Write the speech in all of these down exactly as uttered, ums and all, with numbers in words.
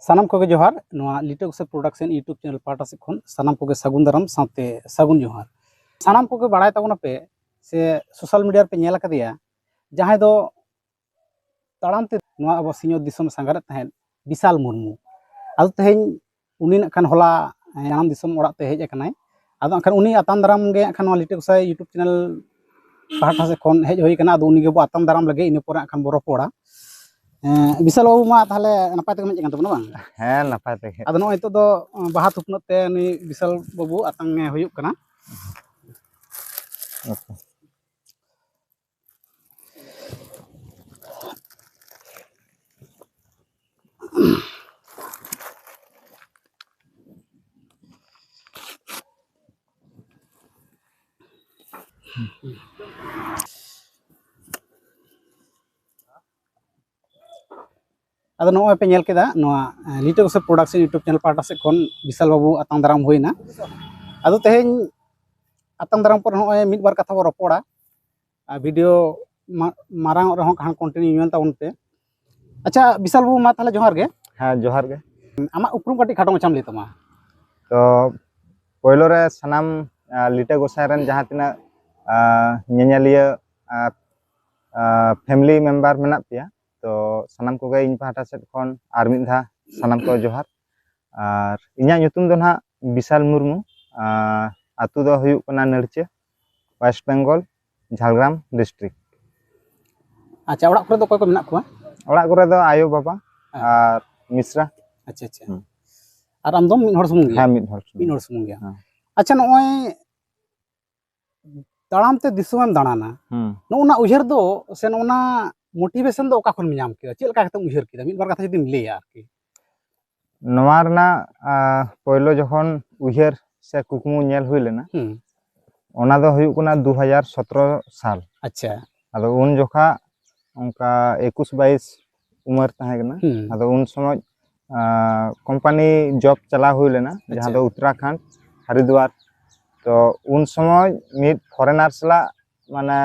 ᱥᱟᱱᱟᱢ ᱠᱚᱜᱮ ᱡᱚᱦᱟᱨ᱾ ᱱᱚᱣᱟ ᱞᱤᱴᱟᱹ ᱜᱚᱥᱟᱭ ᱯᱨᱚᱰᱟᱠᱥᱚᱱ YouTube ᱪᱮᱱᱮᱞ ᱯᱟᱦᱴᱟ ᱥᱮᱫ ᱠᱷᱚᱱ ᱥᱟᱱᱟᱢ ᱠᱚᱜᱮ ᱥᱟᱹᱜᱩᱱ ᱫᱟᱨᱟᱢ ᱥᱟᱶᱛᱮ ᱥᱟᱹᱜᱩᱱ ᱡᱚᱦᱟᱨ᱾ ᱥᱟᱱᱟᱢ ᱠᱚᱜᱮ ᱵᱟᱲᱟᱭ ᱛᱟᱵᱚᱱᱟᱯᱮ ᱥᱮ ᱥᱳᱥᱟᱞ ᱢᱤᱰᱤᱭᱟ ᱨᱮᱯᱮ ᱧᱮᱞ ᱟᱠᱟᱫᱮᱭᱟ, ᱡᱟᱦᱟᱸᱭ ᱫᱚ ᱛᱟᱲᱟᱢ ᱛᱮ ᱱᱚᱣᱟ ᱟᱵᱚ ᱥᱤᱧᱚᱛ ᱫᱤᱥᱚᱢ ᱥᱟᱸᱜᱷᱟᱨᱮᱫ ᱛᱟᱦᱮᱸᱫ, ᱵᱤᱥᱟᱞ ᱢᱩᱨᱢᱩ᱾ ᱟᱫᱚ ᱛᱮᱦᱮᱧ ᱩᱱᱤ ᱱᱟᱜ ᱠᱷᱟᱱ ᱦᱚᱞᱟ ᱡᱟᱱᱟᱢ ᱫᱤᱥᱚᱢ ᱚᱲᱟᱜ ᱛᱮ ᱦᱮᱡ ᱟᱠᱟᱱᱟᱭ᱾ ᱟᱫᱚ ᱱᱟᱜ ᱠᱷᱟᱱ ᱩᱱᱤ ᱟᱛᱟᱝ ᱫᱟᱨᱟᱢ ᱜᱮ ᱱᱟᱜ ᱠᱷᱟᱱ ᱱᱚᱣᱟ ᱞᱤᱴᱟᱹ ᱜᱚᱥᱟᱭ YouTube ᱪᱮᱱᱮᱞ ᱯᱟᱦᱴᱟ ᱥᱮᱫ ᱠᱷᱚᱱ ᱦᱮᱡ ᱦᱩᱭ ᱟᱠᱟᱱᱟ᱾ ᱟᱫᱚ ᱩᱱᱤ ᱜᱮᱵᱚ ᱟᱛᱟᱝ ᱫᱟᱨᱟᱢ ᱞᱟᱹᱜᱤᱫ, ᱤᱱᱟᱹ ᱯᱚᱨᱮ ᱱᱟᱜ ᱠᱷᱟᱱ ᱵᱚ ᱨᱚᱯᱚᱲᱟ᱾ ᱮᱸ, ᱵᱤᱥᱟᱞ ᱵᱟᱹᱵᱩ, ᱢᱟ ᱛᱟᱦᱚᱞᱮ ᱱᱟᱯᱟᱭ ᱛᱮᱜᱮᱢ ᱦᱮᱡ ᱟᱠᱟᱱ ᱛᱟᱵᱚᱱᱟ, ᱵᱟᱝ? ᱦᱮᱸ, ᱱᱟᱯᱟᱭ ᱛᱮᱜᱮ᱾ ᱟᱫᱚ ᱱᱚᱜᱼᱚᱭ ᱱᱤᱛᱚᱜ ᱫᱚ, ᱟᱸ, ᱵᱟᱦᱟ ᱛᱷᱩᱯᱱᱟᱹᱜ ᱛᱮ ᱱᱩᱭ ᱵᱤᱥᱟᱞ ᱵᱟᱹᱵᱩ ᱟᱛᱟᱝ ᱮ ᱦᱩᱭᱩᱜ ᱠᱟᱱᱟ᱾ ᱟᱪᱪᱷᱟ᱾ ᱟᱫᱚ ᱱᱚᱜᱼᱚᱭ ᱯᱮ ᱧᱮᱞ ᱠᱮᱫᱟ, ᱱᱚᱣᱟ, ᱮ, ᱞᱤᱴᱟᱹ ᱜᱚᱥᱟᱭ ᱯᱨᱚᱰᱟᱠᱥᱚᱱ YouTube ᱪᱮᱱᱮᱞ ᱯᱟᱦᱴᱟ ᱥᱮᱫ ᱠᱷᱚᱱ ᱵᱤᱥᱟᱞ ᱵᱟᱹᱵᱩ ᱟᱛᱟᱝ ᱫᱟᱨᱟᱢ ᱦᱩᱭᱱᱟ᱾ ᱟᱫᱚ ᱛᱮᱦᱮᱧ ᱟᱛᱟᱝ ᱫᱟᱨᱟᱢ ᱯᱚᱨ ᱱᱚᱜᱼᱚᱭ ᱢᱤᱫ ᱵᱟᱨ ᱠᱟᱛᱷᱟ ᱵᱚ ᱨᱚᱯᱚᱲᱟ᱾ ᱟᱨ ᱵᱷᱤᱰᱤᱭᱳ ᱢᱟ-, ᱢᱟᱨᱟᱝ ᱚᱜ ᱨᱮᱦᱚᱸ ᱠᱷᱟᱱ ᱠᱚᱱᱴᱤᱱᱤᱭᱩ ᱧᱮᱞ ᱛᱟᱵᱚᱱ ᱯᱮ᱾ ᱟᱪᱪᱷᱟ, ᱵᱤᱥᱟᱞ ᱵᱟᱹᱵᱩ, ᱢᱟ ᱛᱟᱦᱚᱞᱮ ᱡᱚᱦᱟᱨ ᱜᱮ᱾ ᱦᱮᱸ, ᱡᱚᱦᱟᱨ ᱜᱮ᱾ ᱟᱢᱟᱜ ᱩᱯᱨᱩᱢ ᱠᱟᱹᱴᱤᱡ ᱠᱷᱟᱴᱚ ᱢᱟᱪᱷᱟᱢ ᱞᱟᱹᱭ ᱛᱟᱢᱟ᱾ ᱛᱚ, ᱯᱳᱭᱞᱳ ᱨᱮ ᱥᱟᱱᱟᱢ, ᱟ, ᱞᱤᱴᱟᱹ ᱜᱚᱸᱥᱟᱭ ᱨᱮᱱ ᱡᱟᱦᱟᱸ ᱛᱤᱱᱟᱹᱜ, ᱟ, ᱧᱮᱧᱮᱞᱤᱭᱟᱹ, ᱟ, ᱟ, ᱯᱷᱮᱢᱤᱞᱤ ᱢᱮᱢᱵᱟᱨ ᱢᱮᱱᱟᱜ ᱯᱮᱭᱟ, ᱛᱚ, ᱥᱟᱱᱟᱢ ᱠᱚᱜᱮ ᱤᱧ ᱯᱟᱦᱴᱟ ᱥᱮᱫ ᱠᱷᱚᱱ ᱟᱨ ᱢᱤᱫ ᱫᱷᱟᱣ ᱥᱟᱱᱟᱢ ᱠᱚ ᱡᱚᱦᱟᱨ᱾ ᱟᱨ ᱤᱧᱟᱹᱜ ᱧᱩᱛᱩᱢ ᱫᱚ ᱱᱟᱦᱟᱜ ᱵᱤᱥᱟᱞ ᱢᱩᱨᱢᱩ᱾ ᱟᱨ ᱟᱹᱛᱩ ᱫᱚ ᱦᱩᱭᱩᱜ ᱠᱟᱱᱟ ᱱᱟᱹᱲᱪᱟᱹ, ᱳᱭᱮᱥᱴ ᱵᱮᱝᱜᱚᱞ, ᱡᱷᱟᱲᱜᱨᱟᱢ ᱰᱤᱥᱴᱨᱤᱠᱴ᱾ ᱟᱪᱪᱷᱟ, ᱚᱲᱟᱜ ᱠᱚᱨᱮ ᱫᱚ ᱚᱠᱚᱭ ᱠᱚ ᱢᱮᱱᱟᱜ ᱠᱚᱣᱟ? ᱚᱲᱟᱜ ᱠᱚᱨᱮ ᱫᱚ ᱟᱭᱳ, ᱵᱟᱵᱟ ᱦᱮᱸ᱾ ᱟᱨ ᱢᱤᱥᱨᱟ᱾ ᱟᱪᱪᱷᱟ, ᱟᱪᱪᱷᱟ᱾ ᱦᱩᱸ᱾ ᱟᱨ ᱟᱢ ᱫᱚ ᱢᱤᱫ ᱦᱚᱲ ᱥᱩᱢᱩᱝ ᱜᱮᱭᱟ? ᱦᱮᱸ, ᱢᱤᱫ ᱦᱚᱲ ᱥᱩᱢᱩᱝ᱾ ᱢᱤᱫ ᱦᱚᱲ ᱥᱩᱢᱩᱝ ᱜᱮᱭᱟ᱾ ᱦᱮᱸ᱾ ᱟᱪᱪᱷᱟ, ᱱᱚᱜᱼᱚᱭ ᱛᱟᱲᱟᱢ ᱛᱮ ᱫᱤᱥᱚᱢᱮᱢ ᱫᱟᱬᱟᱱᱟ, ᱦᱩᱸ᱾ ᱱᱚᱜᱼᱚ ᱱᱟ ᱩᱭᱦᱟᱹᱨ ᱫᱚ ᱥᱮ ᱱᱚᱜᱼᱚ ᱱᱟ ᱢᱳᱴᱤᱵᱷᱮᱥᱚᱱ ᱫᱚ ᱚᱠᱟ ᱠᱷᱚᱱ ᱧᱟᱢ ᱠᱮᱫᱟ? ᱪᱮᱫ ᱞᱮᱠᱟ ᱠᱟᱛᱮᱢ ᱩᱭᱦᱟᱹᱨ ᱠᱮᱫᱟ? ᱢᱤᱫ ᱵᱟᱨ ᱠᱟᱛᱷᱟ ᱡᱩᱫᱤᱢ ᱞᱟᱹᱭᱟ ᱟᱨᱠᱤ᱾ ᱱᱚᱣᱟ ᱨᱮᱱᱟᱜ, ᱟ, ᱯᱳᱭᱞᱳ ᱡᱚᱠᱷᱚᱱ ᱩᱭᱦᱟᱹᱨ ᱥᱮ ᱠᱩᱠᱢᱩ ᱧᱮᱞ ᱦᱩᱭ ᱞᱮᱱᱟ, ᱦᱩᱸ᱾ ᱚᱱᱟ ᱫᱚ ᱦᱩᱭᱩᱜ ᱠᱟᱱᱟ ᱫᱩ ᱦᱟᱡᱟᱨ ᱥᱚᱛᱨᱚ ᱥᱟᱞ᱾ ᱟᱪᱪᱷᱟ᱾ ᱟᱫᱚ ᱩᱱ ᱡᱚᱠᱷᱟ ᱚᱱᱠᱟ ᱮᱠᱩᱥ ᱵᱟᱭᱤᱥ ᱩᱢᱮᱨ ᱛᱟᱦᱮᱸ ᱠᱟᱱᱟ᱾ ᱦᱩᱸ᱾ ᱟᱫᱚ ᱩᱱ ᱥᱚᱢᱚᱭ, ᱟ, ᱠᱳᱢᱯᱟᱱᱤ ᱡᱚᱵ ᱪᱟᱞᱟᱣ ᱦᱩᱭ ᱞᱮᱱᱟ, ᱡᱟᱦᱟᱸ ᱟᱪᱪᱷᱟ᱾ ᱫᱚ ᱩᱛᱛᱚᱨᱟᱠᱷᱚᱸᱰ, ᱦᱚᱨᱤᱫᱣᱟᱨ᱾ ᱛᱚ ᱩᱱ ᱥᱚᱢᱚᱭ ᱢᱤᱫ ᱯᱷᱚᱨᱮᱱᱟᱨ ᱥᱟᱞᱟᱜ, ᱢᱟᱱᱮ,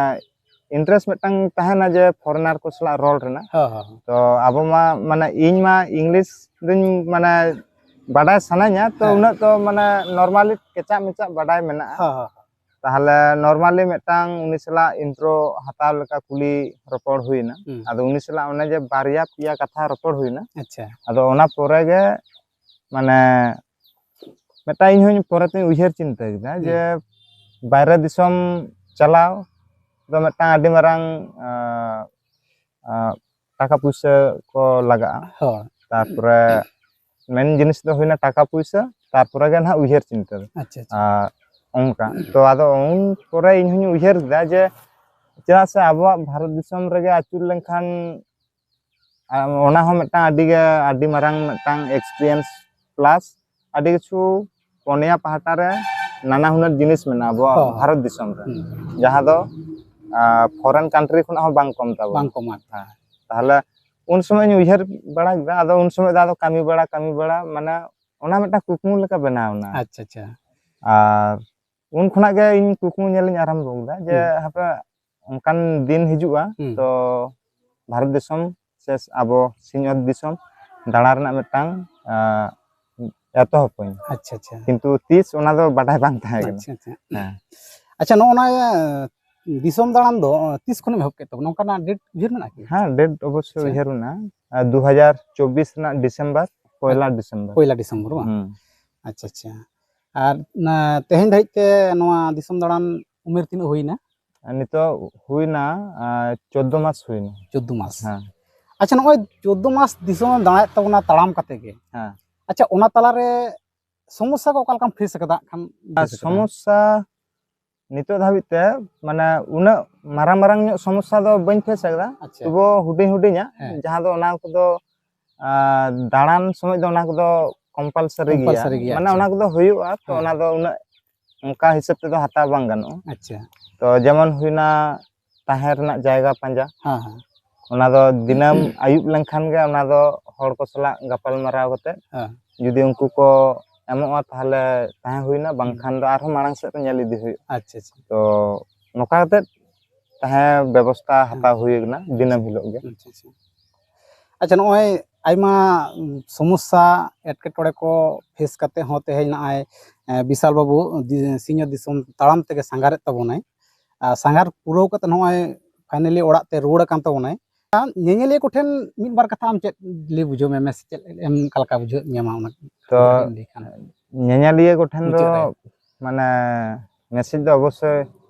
interest ᱢᱤᱫᱴᱟᱝ ᱛᱟᱦᱮᱱᱟ ᱡᱮ foreigner ᱠᱚ ᱥᱟᱞᱟᱜ ᱨᱚᱲ ᱨᱮᱱᱟᱜ᱾ ᱦᱚᱸ, ᱦᱚᱸ, ᱦᱚᱸ᱾ ᱛᱚ ᱟᱵᱚ ᱢᱟ, ᱢᱟᱱᱮ, ᱤᱧ ᱢᱟ English ᱫᱚᱧ, ᱢᱟᱱᱮ, ᱵᱟᱰᱟᱭ ᱥᱟᱱᱟᱧᱟ, ᱛᱚ ᱦᱮᱸ᱾ ᱩᱱᱟᱹᱜ ᱛᱚ, ᱢᱟᱱᱮ, normally ᱠᱮᱪᱟᱜ ᱢᱮᱪᱟᱜ ᱵᱟᱰᱟᱭ ᱢᱮᱱᱟᱜᱼᱟ᱾ ᱦᱚᱸ, ᱦᱚᱸ, ᱦᱚᱸ᱾ ᱛᱟᱦᱚᱞᱮ normally ᱢᱤᱫᱴᱟᱝ ᱩᱱᱤ ᱥᱟᱞᱟᱜ intro ᱦᱟᱛᱟᱣ ᱞᱮᱠᱟ ᱠᱩᱞᱤ ᱨᱚᱯᱚᱲ ᱦᱩᱭᱱᱟ᱾ ᱦᱩᱸ᱾ ᱟᱫᱚ ᱩᱱᱤ ᱥᱟᱞᱟᱜ ᱚᱱᱮ ᱡᱮ ᱵᱟᱨᱭᱟ ᱯᱮᱭᱟ ᱠᱟᱛᱷᱟ ᱨᱚᱯᱚᱲ ᱦᱩᱭᱱᱟ᱾ ᱟᱪᱪᱷᱟ᱾ ᱟᱫᱚ ᱚᱱᱟ ᱯᱚᱨᱮ ᱜᱮ, ᱢᱟᱱᱮ, ᱢᱤᱫᱴᱟᱝ ᱤᱧ ᱦᱚᱸᱧ ᱯᱚᱨᱮ ᱛᱮᱧ ᱩᱭᱦᱟᱹᱨ ᱪᱤᱱᱛᱟᱹ ᱠᱮᱫᱟ ᱦᱩᱸ᱾ ᱡᱮ ᱵᱟᱭᱨᱮ ᱫᱤᱥᱚᱢ ᱪᱟᱞᱟᱣ ᱫᱚ ᱢᱤᱫᱴᱟᱝ ᱟᱹᱰᱤ ᱢᱟᱨᱟᱝ, ᱟᱸ, ᱟᱸ, ᱴᱟᱠᱟ ᱯᱩᱭᱥᱟᱹ ᱠᱚ ᱞᱟᱜᱟᱜᱼᱟ᱾ ᱦᱳᱭ᱾ ᱛᱟᱨᱯᱚᱨᱮ main ᱡᱤᱱᱤᱥ ᱫᱚ ᱦᱩᱭᱱᱟ ᱴᱟᱠᱟ ᱯᱩᱭᱥᱟᱹ, ᱛᱟᱨᱯᱚᱨᱮ ᱜᱮ ᱱᱟᱦᱟᱜ ᱩᱭᱦᱟᱹᱨ ᱪᱤᱱᱛᱟᱹ ᱫᱚ᱾ ᱟᱪᱪᱷᱟ, ᱟᱪᱪᱷᱟ᱾ ᱟᱨ ᱚᱱᱠᱟ᱾ ᱛᱚ ᱟᱫᱚ ᱩᱱ ᱯᱚᱨᱮ ᱤᱧ ᱦᱚᱸᱧ ᱩᱭᱦᱟᱹᱨ ᱠᱮᱫᱟ ᱡᱮ ᱪᱮᱫᱟᱜ ᱥᱮ ᱟᱵᱚᱣᱟᱜ ᱵᱷᱟᱨᱚᱛ ᱫᱤᱥᱚᱢ ᱨᱮᱜᱮ ᱟᱹᱪᱩᱨ ᱞᱮᱱᱠᱷᱟᱱ, ᱟᱨ ᱚᱱᱟ ᱦᱚᱸ ᱢᱤᱫᱴᱟᱝ ᱟᱹᱰᱤ ᱜᱮ, ᱟᱹᱰᱤ ᱢᱟᱨᱟᱝ ᱢᱤᱫᱴᱟᱝ experience plus ᱟᱹᱰᱤ ᱠᱤᱪᱷᱩ ᱯᱚᱱᱭᱟ ᱯᱟᱦᱴᱟ ᱨᱮ ᱱᱟᱱᱟ ᱦᱩᱱᱟᱹᱨ ᱡᱤᱱᱤᱥ ᱢᱮᱱᱟᱜᱼᱟ ᱟᱵᱚᱣᱟᱜ ᱦᱚᱸ᱾ ᱵᱷᱟᱨᱚᱛ ᱫᱤᱥᱚᱢ ᱨᱮ, ᱦᱩᱸ᱾ ᱡᱟᱦᱟᱸ ᱫᱚ, ᱟᱸ, foreign country ᱠᱷᱚᱱᱟᱜ ᱦᱚᱸ ᱵᱟᱝ ᱠᱚᱢ ᱛᱟᱵᱚᱱᱟ᱾ ᱵᱟᱝ ᱠᱚᱢᱟ᱾ ᱦᱮᱸ᱾ ᱛᱟᱦᱞᱮ ᱩᱱ ᱥᱚᱢᱚᱭ ᱤᱧ ᱩᱭᱦᱟᱹᱨ ᱵᱟᱲᱟ ᱠᱮᱫᱟ, ᱟᱫᱚ ᱩᱱ ᱥᱚᱢᱚᱭ ᱫᱚ ᱟᱫᱚ ᱠᱟᱹᱢᱤ ᱵᱟᱲᱟ, ᱠᱟᱹᱢᱤ ᱵᱟᱲᱟ, ᱢᱟᱱᱮ ᱚᱱᱟ ᱢᱤᱫᱴᱟᱝ ᱠᱩᱠᱢᱩ ᱞᱮᱠᱟ ᱵᱮᱱᱟᱣ ᱮᱱᱟ᱾ ᱟᱪᱪᱷᱟ, ᱟᱪᱪᱷᱟ᱾ ᱟᱨ ᱩᱱ ᱠᱷᱚᱱᱟᱜ ᱜᱮ ᱤᱧ ᱠᱩᱠᱢᱩ ᱧᱮᱞ ᱤᱧ ᱟᱨᱟᱢᱵᱚ ᱠᱮᱫᱟ ᱡᱮ ᱦᱩᱸ᱾ ᱦᱟᱯᱮ ᱚᱱᱠᱟᱱ ᱫᱤᱱ ᱦᱤᱡᱩᱜᱼᱟ, ᱦᱩᱸ᱾ ᱛᱚ ᱵᱷᱟᱨᱚᱛ ᱫᱤᱥᱚᱢ ᱥᱮ ᱟᱵᱚ ᱥᱤᱧᱚᱛ ᱫᱤᱥᱚᱢ ᱫᱟᱬᱟ ᱨᱮᱱᱟᱜ ᱢᱤᱫᱴᱟᱝ, ᱟᱸ, ᱮᱛᱚᱦᱚᱵ ᱟᱹᱧ᱾ ᱟᱪᱪᱷᱟ, ᱟᱪᱪᱷᱟ᱾ ᱠᱤᱱᱛᱩ ᱛᱤᱥ, ᱚᱱᱟ ᱫᱚ ᱵᱟᱰᱟᱭ ᱵᱟᱝ ᱛᱟᱦᱮᱸ ᱠᱟᱱᱟ᱾ ᱟᱪᱪᱷᱟ, ᱟᱪᱪᱷᱟ᱾ ᱦᱮᱸ᱾ ᱟᱪᱪᱷᱟ, ᱱᱚᱜᱼᱚ ᱱᱚᱣᱟ, ᱫᱤᱥᱚᱢ ᱫᱟᱬᱟᱱ ᱫᱚ, ᱛᱤᱥ ᱠᱷᱚᱱᱮᱢ ᱮᱦᱚᱵ ᱠᱮᱫ ᱛᱟᱵᱚᱱᱟ? ᱚᱱᱠᱟᱱᱟᱜ date ᱩᱭᱦᱟᱹᱨ ᱢᱮᱱᱟᱜᱼᱟ ᱠᱤ? ᱦᱮᱸ, date ᱚᱵᱚᱥᱥᱳᱭ ᱟᱪᱪᱷᱟ᱾ ᱩᱭᱦᱟᱹᱨ ᱢᱮᱱᱟᱜᱼᱟ᱾ ᱟᱨ ᱫᱩ ᱦᱟᱡᱟᱨ ᱪᱚᱵᱵᱤᱥ ᱨᱮᱱᱟᱜ December, ᱯᱚᱭᱞᱟ December᱾ ᱯᱚᱭᱞᱟ December ᱵᱟᱝ? ᱦᱩᱸ᱾ ᱟᱪᱪᱷᱟ, ᱟᱪᱪᱷᱟ᱾ ᱟᱨ ᱱᱟ-, ᱛᱮᱦᱮᱧ ᱫᱷᱟᱹᱨᱤᱡ ᱛᱮ ᱱᱚᱣᱟ ᱫᱤᱥᱚᱢ ᱫᱟᱬᱟᱱ ᱩᱢᱮᱨ ᱛᱤᱱᱟᱹᱜ ᱦᱩᱭᱱᱟ? ᱟᱨ ᱱᱤᱛᱚᱜ ᱦᱩᱭᱱᱟ, ᱟᱨ, ᱪᱳᱫᱫᱳ ᱢᱟᱥ ᱦᱩᱭᱱᱟ᱾ ᱪᱳᱫᱫᱳ ᱢᱟᱥ᱾ ᱦᱮᱸ᱾ ᱟᱪᱪᱷᱟ, ᱱᱚᱜᱼᱚᱭ ᱪᱳᱫᱫᱳ ᱢᱟᱥ ᱫᱤᱥᱚᱢᱮᱢ ᱫᱟᱬᱟᱭᱮᱫ ᱛᱟᱵᱚᱱᱟ ᱛᱟᱲᱟᱢ ᱠᱟᱛᱮ ᱜᱮ᱾ ᱦᱮᱸ᱾ ᱟᱪᱪᱷᱟ, ᱚᱱᱟ ᱛᱟᱞᱟᱨᱮ ᱥᱚᱢᱚᱥᱥᱟ ᱠᱚ ᱚᱠᱟ ᱞᱮᱠᱟᱢ face ᱟᱠᱟᱫᱟ ᱦᱟᱸᱜ ᱠᱷᱟᱱ? ᱟᱨ ᱵᱩᱡᱽ ᱟᱠᱟᱫᱟ᱾ ᱥᱚᱢᱚᱥᱥᱟ ᱱᱤᱛᱚᱜ ᱫᱷᱟᱹᱵᱤᱡ ᱛᱮ, ᱢᱟᱱᱮ, ᱩᱱᱟᱹᱜ ᱢᱟᱨᱟᱝ ᱢᱟᱨᱟᱝ ᱧᱚᱜ ᱥᱚᱢᱚᱥᱥᱟ ᱫᱚ ᱵᱟᱹᱧ face ᱟᱠᱟᱫᱟ᱾ ᱟᱪᱪᱷᱟ᱾ ᱛᱚᱵᱩ ᱦᱩᱰᱤᱧ ᱦᱩᱰᱤᱧᱟᱜ, ᱦᱮᱸ᱾ ᱡᱟᱦᱟᱸ ᱫᱚ ᱚᱱᱟ ᱠᱚᱫᱚ, ᱟᱨ ᱫᱟᱬᱟᱱ ᱥᱚᱢᱚᱭ ᱫᱚ ᱚᱱᱟ ᱠᱚᱫᱚ compulsory ᱜᱮᱭᱟ᱾ Compulsory ᱜᱮᱭᱟ, ᱢᱟᱱᱮ, ᱟᱪᱪᱷᱟ᱾ ᱚᱱᱟ ᱠᱚᱫᱚ ᱦᱩᱭᱩᱜᱼᱟ, ᱛᱚ ᱦᱮᱸ᱾ ᱚᱱᱟ ᱫᱚ ᱩᱱᱟᱹᱜ ᱚᱱᱠᱟ ᱦᱤᱥᱟᱹᱵ ᱛᱮᱫᱚ ᱦᱟᱛᱟᱣ ᱵᱟᱝ ᱜᱟᱱᱚᱜᱼᱟ᱾ ᱟᱪᱪᱷᱟ᱾ ᱛᱚ, ᱡᱮᱢᱚᱱ ᱦᱩᱭᱱᱟ, ᱛᱟᱦᱮᱸ ᱨᱮᱱᱟᱜ ᱡᱟᱭᱜᱟ ᱯᱟᱸᱡᱟ᱾ ᱦᱮᱸ, ᱦᱮᱸ᱾ ᱚᱱᱟ ᱫᱚ ᱫᱤᱱᱟᱹᱢ ᱟᱹᱭᱩᱵ ᱞᱮᱱᱠᱷᱟᱱ ᱜᱮ ᱚᱱᱟ ᱫᱚ ᱦᱚᱲ ᱠᱚ ᱥᱟᱞᱟᱜ ᱜᱟᱯᱟᱞ ᱢᱟᱨᱟᱣ ᱠᱟᱛᱮ, ᱦᱮᱸ᱾ ᱡᱩᱫᱤ ᱩᱱᱠᱩ ᱠᱚ ᱮᱢᱚᱜᱼᱟ, ᱛᱟᱦᱚᱞᱮ ᱛᱟᱦᱮᱸ ᱦᱩᱭᱱᱟ, ᱦᱩᱸ᱾ ᱵᱟᱝᱠᱷᱟᱱ ᱫᱚ ᱟᱨᱦᱚᱸ ᱢᱟᱲᱟᱝ ᱥᱮᱫ ᱠᱚ ᱧᱮᱞ ᱤᱫᱤ ᱦᱩᱭᱩᱜᱼᱟ᱾ ᱟᱪᱪᱷᱟ, ᱟᱪᱪᱷᱟ᱾ ᱛᱚ, ᱱᱚᱝᱠᱟ ᱠᱟᱛᱮ ᱛᱟᱦᱮᱸ ᱵᱮᱵᱚᱥᱛᱟ ᱦᱟᱛᱟᱣ ᱦᱩᱭ ᱟᱠᱟᱱᱟ ᱫᱤᱱᱟᱹᱢ ᱦᱤᱞᱳᱜ ᱜᱮ᱾ ᱟᱪᱪᱷᱟ, ᱟᱪᱪᱷᱟ᱾ ᱟᱪᱪᱷᱟ, ᱱᱚᱜᱼᱚᱭ ᱟᱭᱢᱟ, ᱩᱢ, ᱥᱚᱢᱚᱥᱥᱟ, ᱮᱴᱠᱮᱴᱚᱬᱮ ᱠᱚ ᱯᱷᱮᱥ ᱠᱟᱛᱮ ᱦᱚᱸ ᱛᱮᱦᱮᱧ ᱱᱚᱜᱼᱚᱭ, ᱮ, ᱵᱤᱥᱟᱞ ᱵᱟᱹᱵᱩ ᱫᱤ-, ᱥᱤᱧᱚᱛ ᱫᱤᱥᱚᱢ ᱛᱟᱲᱟᱢ ᱛᱮᱜᱮ ᱥᱟᱸᱜᱷᱟᱨᱮᱫ ᱛᱟᱵᱚᱱᱟᱭ᱾ ᱟᱨ ᱥᱟᱸᱜᱷᱟᱨ ᱯᱩᱨᱟᱹᱣ ᱠᱟᱛᱮ ᱱᱚᱜᱼᱚᱭ finally ᱚᱲᱟᱜ ᱛᱮ ᱨᱩᱣᱟᱹᱲ ᱟᱠᱟᱱ ᱛᱟᱵᱚᱱᱟᱭ᱾ ᱧᱮᱧᱮᱞᱤᱭᱟᱹ ᱠᱚᱴᱷᱮᱱ ᱢᱤᱫ ᱵᱟᱨ ᱠᱟᱛᱷᱟ ᱟᱢ ᱪᱮᱫ ᱞᱟᱹᱭ ᱵᱩᱡᱷᱟᱹᱣ ᱢᱮ, ᱢᱮ ᱥᱮ ᱪᱮᱫ ᱮᱢ, ᱚᱠᱟ ᱞᱮᱠᱟ ᱵᱩᱡᱷᱟᱹᱣ ᱧᱟᱢᱟ ᱚᱱᱟ ᱛᱚ, ᱠᱟᱹᱴᱤᱡ ᱮᱢ ᱞᱟᱹᱭ ᱠᱷᱟᱱ? ᱧᱮᱧᱮᱞᱤᱭᱟᱹ ᱠᱚᱴᱷᱮᱱ ᱫᱚ ᱢᱩᱪᱟᱹᱫ ᱨᱮ᱾ ᱢᱟᱱᱮ message ᱫᱚ ᱚᱵᱚᱥᱥᱳᱭ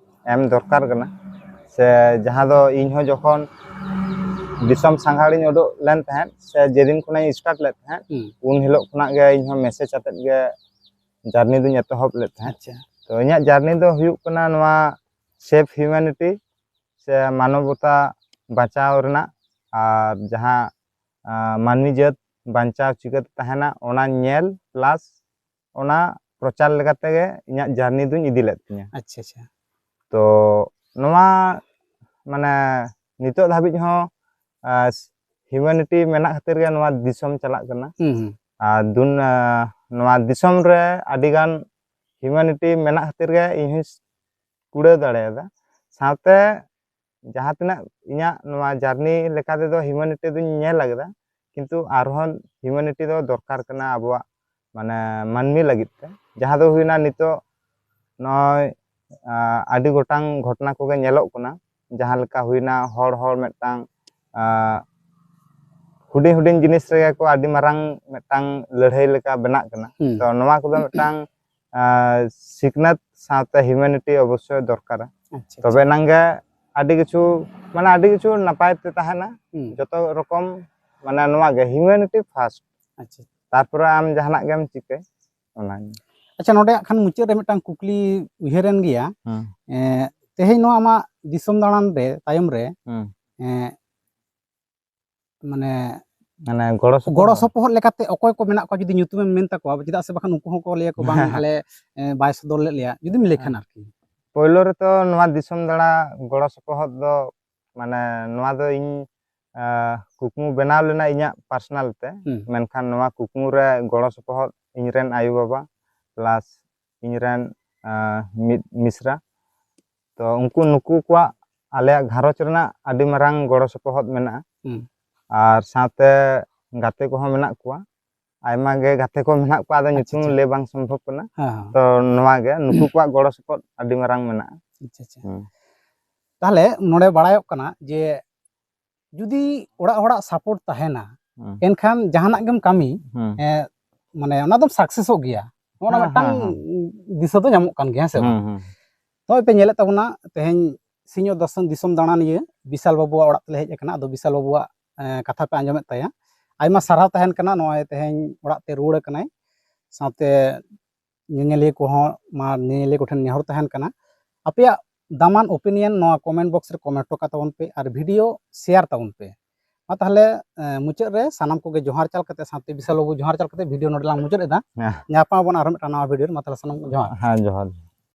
ᱮᱢ ᱫᱚᱨᱠᱟᱨ ᱠᱟᱱᱟ, ᱥᱮ ᱡᱟᱦᱟᱸ ᱫᱚ ᱤᱧ ᱦᱚᱸ ᱡᱚᱠᱷᱚᱱ ᱫᱤᱥᱚᱢ ᱥᱟᱸᱜᱷᱟᱨᱤᱧ ᱩᱰᱩᱠ ᱞᱮᱱ ᱛᱟᱦᱮᱸᱫ, ᱥᱮ ᱡᱮᱫᱤᱱ ᱠᱷᱚᱱᱟᱜ ᱤᱧ start ᱞᱮᱫ ᱛᱟᱦᱮᱸᱫ, ᱦᱩᱸ᱾ ᱩᱱ ᱦᱤᱞᱳᱜ ᱠᱷᱚᱱᱟᱜ ᱜᱮ ᱤᱧ ᱦᱚᱸ message ᱟᱛᱮᱫ ᱜᱮ journey ᱫᱩᱧ ᱮᱛᱚᱦᱚᱵ ᱞᱮᱫ ᱛᱟᱦᱮᱸᱫ᱾ ᱟᱪᱪᱷᱟ᱾ ᱛᱚ, ᱤᱧᱟᱹᱜ journey ᱫᱚ ᱦᱩᱭᱩᱜ ᱠᱟᱱᱟ ᱱᱚᱣᱟ save humanity ᱥᱮ ᱢᱟᱱᱚᱵᱚᱛᱟ ᱵᱟᱧᱪᱟᱣ ᱨᱮᱱᱟᱜ, ᱟᱨ ᱡᱟᱦᱟᱸ, ᱟᱸ, ᱢᱟᱹᱱᱢᱤ ᱡᱟᱹᱛ ᱵᱟᱧᱪᱟᱣ ᱪᱤᱠᱟᱹᱛᱮ ᱛᱟᱦᱮᱱᱟ, ᱚᱱᱟ ᱧᱮᱞ plus ᱚᱱᱟ ᱯᱨᱚᱪᱟᱨ ᱞᱮᱠᱟ ᱛᱮᱜᱮ ᱤᱧᱟᱹᱜ journey ᱫᱩᱧ ᱤᱫᱤ ᱞᱮᱫ ᱛᱤᱧᱟᱹ᱾ ᱟᱪᱪᱷᱟ, ᱟᱪᱪᱷᱟ᱾ ᱛᱚ, ᱱᱚᱣᱟ ᱢᱟᱱᱮ ᱱᱤᱛᱚᱜ ᱫᱷᱟᱹᱵᱤᱡ ᱦᱚᱸ, ᱟᱸ, humanity ᱢᱮᱱᱟᱜ ᱠᱷᱟᱹᱛᱤᱨ ᱜᱮ ᱱᱚᱣᱟ ᱫᱤᱥᱚᱢ ᱪᱟᱞᱟᱜ ᱠᱟᱱᱟ᱾ ᱦᱩᱸ, ᱦᱩᱸ᱾ ᱟᱨ ᱫᱩᱱ-, ᱟᱸ, ᱱᱚᱣᱟ ᱫᱤᱥᱚᱢ ᱨᱮ ᱟᱹᱰᱤᱜᱟᱱ humanity ᱢᱮᱱᱟᱜ ᱠᱷᱟᱹᱛᱤᱨ ᱜᱮ ᱤᱧ ᱦᱚᱸᱧ ᱠᱩᱲᱟᱹᱣ ᱫᱟᱲᱮᱭᱟᱫᱟ᱾ ᱥᱟᱶᱛᱮ ᱡᱟᱦᱟᱸ ᱛᱤᱱᱟᱹᱜ ᱤᱧᱟᱹᱜ ᱱᱚᱣᱟ journey ᱞᱮᱠᱟ ᱛᱮᱫᱚ humanity ᱫᱩᱧ ᱧᱮᱞ ᱟᱠᱟᱫᱟ, ᱠᱤᱱᱛᱩ ᱟᱨᱦᱚᱸ humanity ᱫᱚ ᱫᱚᱨᱠᱟᱨ ᱠᱟᱱᱟ ᱟᱵᱚᱣᱟᱜ, ᱢᱟᱱᱮ, ᱢᱟᱹᱱᱢᱤ ᱞᱟᱹᱜᱤᱫ ᱛᱮ᱾ ᱡᱟᱦᱟᱸ ᱫᱚ ᱦᱩᱭᱱᱟ ᱱᱤᱛᱚᱜ ᱱᱚᱜᱼᱚᱭ, ᱟᱸ, ᱟᱹᱰᱤ ᱜᱚᱴᱟᱝ ᱜᱷᱚᱴᱚᱱᱟ ᱠᱚᱜᱮ ᱧᱮᱞᱚᱜ ᱠᱟᱱᱟ, ᱡᱟᱦᱟᱸ ᱞᱮᱠᱟ ᱦᱩᱭᱱᱟ ᱦᱚᱲ ᱦᱚᱲ ᱢᱤᱫᱴᱟᱝ, ᱟᱸ, ᱦᱩᱰᱤᱧ ᱦᱩᱰᱤᱧ ᱡᱤᱱᱤᱥ ᱨᱮᱜᱮ ᱠᱚ ᱟᱹᱰᱤ ᱢᱟᱨᱟᱝ ᱢᱤᱫᱴᱟᱝ ᱞᱟᱹᱲᱦᱟᱹᱭ ᱞᱮᱠᱟ ᱵᱮᱱᱟᱜ ᱠᱟᱱᱟ᱾ ᱦᱩᱸ᱾ ᱛᱚ, ᱱᱚᱣᱟ ᱠᱚᱫᱚ ᱢᱤᱫᱴᱟᱝ, ᱟᱸ, ᱥᱤᱠᱷᱱᱟᱹᱛ ᱥᱟᱶᱛᱮ humanity ᱚᱵᱚᱥᱥᱳᱭ ᱫᱚᱨᱠᱟᱨᱟ᱾ ᱟᱪᱪᱷᱟ, ᱛᱚᱵᱮ ᱟᱪᱪᱷᱟ᱾ ᱮᱱᱟᱝ ᱜᱮ ᱟᱹᱰᱤ ᱠᱤᱪᱷᱩ, ᱢᱟᱱᱮ, ᱟᱹᱰᱤ ᱠᱤᱪᱷᱩ ᱱᱟᱯᱟᱭ ᱛᱮ ᱛᱟᱦᱮᱱᱟ᱾ ᱦᱩᱸ᱾ ᱡᱚᱛᱚ ᱨᱚᱠᱚᱢ, ᱢᱟᱱᱮ, ᱱᱚᱣᱟ ᱜᱮ humanity first᱾ ᱟᱪᱪᱷᱟ᱾ ᱛᱟᱨᱯᱚᱨᱮ ᱟᱢ ᱡᱟᱦᱟᱱᱟᱜ ᱜᱮᱢ ᱪᱤᱠᱟᱹᱭ, ᱚᱱᱟᱜᱮ᱾ ᱟᱪᱪᱷᱟ, ᱱᱚᱰᱮ ᱦᱟᱸᱜ ᱠᱷᱟᱱ ᱢᱩᱪᱟᱹᱫ ᱨᱮ ᱢᱤᱫᱴᱟᱝ ᱠᱩᱠᱞᱤ ᱩᱭᱦᱟᱹᱨᱮᱱ ᱜᱮᱭᱟ᱾ ᱦᱩᱸ᱾ ᱮᱸ, ᱛᱮᱦᱮᱧ ᱱᱚᱣᱟ ᱟᱢᱟᱜ ᱫᱤᱥᱚᱢ ᱫᱟᱬᱟᱱ ᱨᱮ, ᱛᱟᱭᱚᱢ ᱨᱮ, ᱦᱩᱸ᱾ ᱮᱸ, ᱢᱟᱱᱮ ᱢᱟᱱᱮ ᱜᱚᱲᱚ ᱥᱚᱯᱚᱦᱚᱫ? ᱜᱚᱲᱚ ᱥᱚᱯᱚᱦᱚᱫ ᱞᱮᱠᱟᱛᱮ ᱚᱠᱚᱭ ᱠᱚ ᱢᱮᱱᱟᱜ ᱠᱚᱣᱟ ᱡᱩᱫᱤ ᱧᱩᱛᱩᱢᱮᱢ ᱢᱮᱱ ᱛᱟᱠᱚᱣᱟ, ᱪᱮᱫᱟᱜ ᱥᱮ ᱵᱟᱠᱷᱟᱱ ᱩᱱᱠᱩ ᱦᱚᱸᱠᱚ ᱞᱟᱹᱭᱟ ᱠᱚ, "ᱵᱟᱝ, ᱟᱞᱮ, ᱮ, ᱵᱟᱭ ᱥᱚᱫᱚᱨ ᱞᱮᱫ ᱞᱮᱭᱟ", ᱡᱩᱫᱤᱢ ᱞᱟᱹᱭ ᱠᱷᱟᱱ ᱦᱮᱸ᱾ ᱟᱨᱠᱤ᱾ ᱯᱳᱭᱞᱳ ᱨᱮᱛᱚ ᱱᱚᱣᱟ ᱫᱤᱥᱚᱢ ᱫᱟᱬᱟ ᱜᱚᱲᱚ ᱥᱚᱯᱚᱦᱚᱫ ᱫᱚ, ᱢᱟᱱᱮ, ᱱᱚᱣᱟ ᱫᱚ ᱤᱧ, ᱟ, ᱠᱩᱠᱢᱩ ᱵᱮᱱᱟᱣ ᱞᱮᱱᱟ ᱤᱧᱟᱹᱜ personal ᱛᱮ, ᱦᱩᱸ᱾ ᱢᱮᱱᱠᱷᱟᱱ ᱱᱚᱣᱟ ᱠᱩᱠᱢᱩ ᱨᱮ ᱜᱚᱲᱚ ᱥᱚᱯᱚᱦᱚᱫ ᱤᱧ ᱨᱮᱱ ᱟᱭᱳᱼᱵᱟᱵᱟ plus ᱤᱧ ᱨᱮᱱ, ᱟ, ᱢᱤᱫ ᱢᱤᱥᱨᱟ᱾ ᱛᱚ ᱩᱱᱠᱩ, ᱱᱩᱠᱩ ᱠᱚᱣᱟᱜ ᱟᱞᱮᱭᱟᱜ ᱜᱷᱟᱨᱚᱸᱡᱽ ᱨᱮᱱᱟᱜ ᱟᱹᱰᱤ ᱢᱟᱨᱟᱝ ᱜᱚᱲᱚ ᱥᱚᱯᱚᱦᱚᱫ ᱢᱮᱱᱟᱜᱼᱟ᱾ ᱦᱩᱸ᱾ ᱟᱨ ᱥᱟᱶᱛᱮ ᱜᱟᱛᱮ ᱠᱚᱦᱚᱸ ᱢᱮᱱᱟᱜ ᱠᱚᱣᱟ, ᱟᱭᱢᱟ ᱜᱮ ᱜᱟᱛᱮ ᱠᱚ ᱢᱮᱱᱟᱜ ᱠᱚᱣᱟ, ᱟᱫᱚ ᱟᱪᱪᱷᱟ, ᱧᱩᱛᱩᱢ ᱟᱪᱪᱷᱟ᱾ ᱞᱟᱹᱭ ᱵᱟᱝ ᱥᱚᱢᱵᱷᱚᱵ ᱠᱟᱱᱟ᱾ ᱦᱮᱸ, ᱦᱮᱸ᱾ ᱛᱚ ᱱᱚᱣᱟ ᱜᱮ, ᱱᱩᱠᱩ ᱠᱚᱣᱟᱜ ᱜᱚᱲᱚ ᱥᱚᱯᱚᱦᱚᱫ ᱟᱹᱰᱤ ᱢᱟᱨᱟᱝ ᱢᱮᱱᱟᱜᱼᱟ᱾ ᱟᱪᱪᱷᱟ, ᱟᱪᱪᱷᱟ᱾ ᱦᱩᱸ᱾ ᱛᱟᱦᱞᱮ ᱱᱚᱰᱮ ᱵᱟᱲᱟᱭᱚᱜ ᱠᱟᱱᱟ ᱡᱮ ᱡᱩᱫᱤ ᱚᱲᱟᱜ ᱦᱚᱲᱟᱜ ᱥᱟᱯᱳᱨᱴ ᱛᱟᱦᱮᱱᱟ, ᱦᱩᱸ᱾ ᱮᱱᱠᱷᱟᱱ ᱡᱟᱦᱟᱱᱟᱜ ᱜᱮᱢ ᱠᱟᱹᱢᱤ, ᱦᱩᱸ᱾ ᱮ, ᱢᱟᱱᱮ ᱚᱱᱟ ᱫᱚᱢ ᱥᱟᱠᱥᱮᱥᱚᱜ ᱜᱮᱭᱟ᱾ ᱱᱚᱜᱼᱚ ᱱᱟ ᱦᱮᱸ, ᱢᱤᱫᱴᱟᱝ ᱦᱮᱸ, ᱦᱮᱸ᱾ ᱫᱤᱥᱟᱹ ᱫᱚ ᱧᱟᱢᱚᱜ ᱠᱟᱱ ᱜᱮᱭᱟ, ᱦᱮᱸ ᱥᱮ ᱵᱟᱝ? ᱦᱩᱸ, ᱦᱩᱸ᱾ ᱱᱚᱜᱼᱚᱭ ᱯᱮ ᱧᱮᱞᱮᱫ ᱛᱟᱵᱚᱱᱟ, ᱛᱮᱦᱮᱧ ᱥᱤᱧᱚᱛ ᱫᱤᱥᱚᱢ, ᱫᱤᱥᱚᱢ ᱫᱟᱬᱟᱱᱤᱭᱟᱹ ᱵᱤᱥᱟᱞ ᱵᱟᱹᱵᱩᱣᱟᱜ ᱚᱲᱟᱜ ᱛᱮᱞᱮ ᱦᱮᱡ ᱟᱠᱟᱱᱟ᱾ ᱟᱫᱚ ᱵᱤᱥᱟᱞ ᱵᱟᱹᱵᱩᱣᱟᱜ, ᱮ, ᱠᱟᱛᱷᱟ ᱯᱮ ᱟᱸᱡᱚᱢᱮᱫ ᱛᱟᱭᱟ᱾ ᱟᱭᱢᱟ ᱥᱟᱨᱦᱟᱣ ᱛᱟᱦᱮᱱ ᱠᱟᱱᱟ, ᱱᱚᱜᱼᱚᱭ ᱛᱮᱦᱮᱧ ᱚᱲᱟᱜ ᱛᱮ ᱨᱩᱣᱟᱹᱲ ᱟᱠᱟᱱᱟᱭ᱾ ᱥᱟᱶᱛᱮ ᱧᱮᱧᱮᱞᱤᱭᱟᱹ ᱠᱚᱦᱚᱸ, ᱢᱟ ᱧᱮᱧᱮᱞᱤᱭᱟᱹ ᱠᱚᱴᱷᱮᱱ ᱱᱮᱦᱚᱨ ᱛᱟᱦᱮᱱ ᱠᱟᱱᱟ, ᱟᱯᱮᱭᱟᱜ ᱫᱟᱢᱟᱱ ᱚᱯᱤᱱᱤᱭᱚᱱ ᱱᱚᱣᱟ ᱠᱚᱢᱮᱱᱴ ᱵᱚᱠᱥ ᱨᱮ ᱠᱚᱢᱮᱱᱴ ᱦᱚᱴᱚ ᱠᱟᱜ ᱛᱟᱵᱚᱱ ᱯᱮ ᱟᱨ ᱵᱷᱤᱰᱤᱭᱳ ᱥᱮᱭᱟᱨ ᱛᱟᱵᱚᱱ ᱯᱮ᱾ ᱢᱟ ᱛᱟᱦᱚᱞᱮ, ᱮ, ᱢᱩᱪᱟᱹᱫ ᱨᱮ ᱥᱟᱱᱟᱢ ᱠᱚᱜᱮ ᱡᱚᱦᱟᱨ ᱪᱟᱞ ᱠᱟᱛᱮ, ᱥᱟᱶᱛᱮ ᱵᱤᱥᱟᱞ ᱵᱟᱹᱵᱩ ᱡᱚᱦᱟᱨ ᱪᱟᱞ ᱠᱟᱛᱮ ᱵᱷᱤᱰᱤᱭᱳ ᱱᱚᱰᱮ ᱞᱟᱝ ᱢᱩᱪᱟᱹᱫ ᱮᱫᱟ᱾ ᱦᱮᱸ᱾ ᱧᱟᱯᱟᱢ ᱟᱵᱚᱱ ᱟᱨᱦᱚᱸ ᱢᱤᱫᱴᱟᱝ ᱱᱟᱣᱟ ᱵᱷᱤᱰᱤᱭᱳ ᱨᱮ᱾ ᱢᱟ ᱛᱟᱦᱚᱞᱮ ᱥᱟᱱᱟᱢ ᱠᱚ ᱡᱚᱦᱟᱨ᱾ ᱦᱮᱸ, ᱡᱚᱦᱟᱨ᱾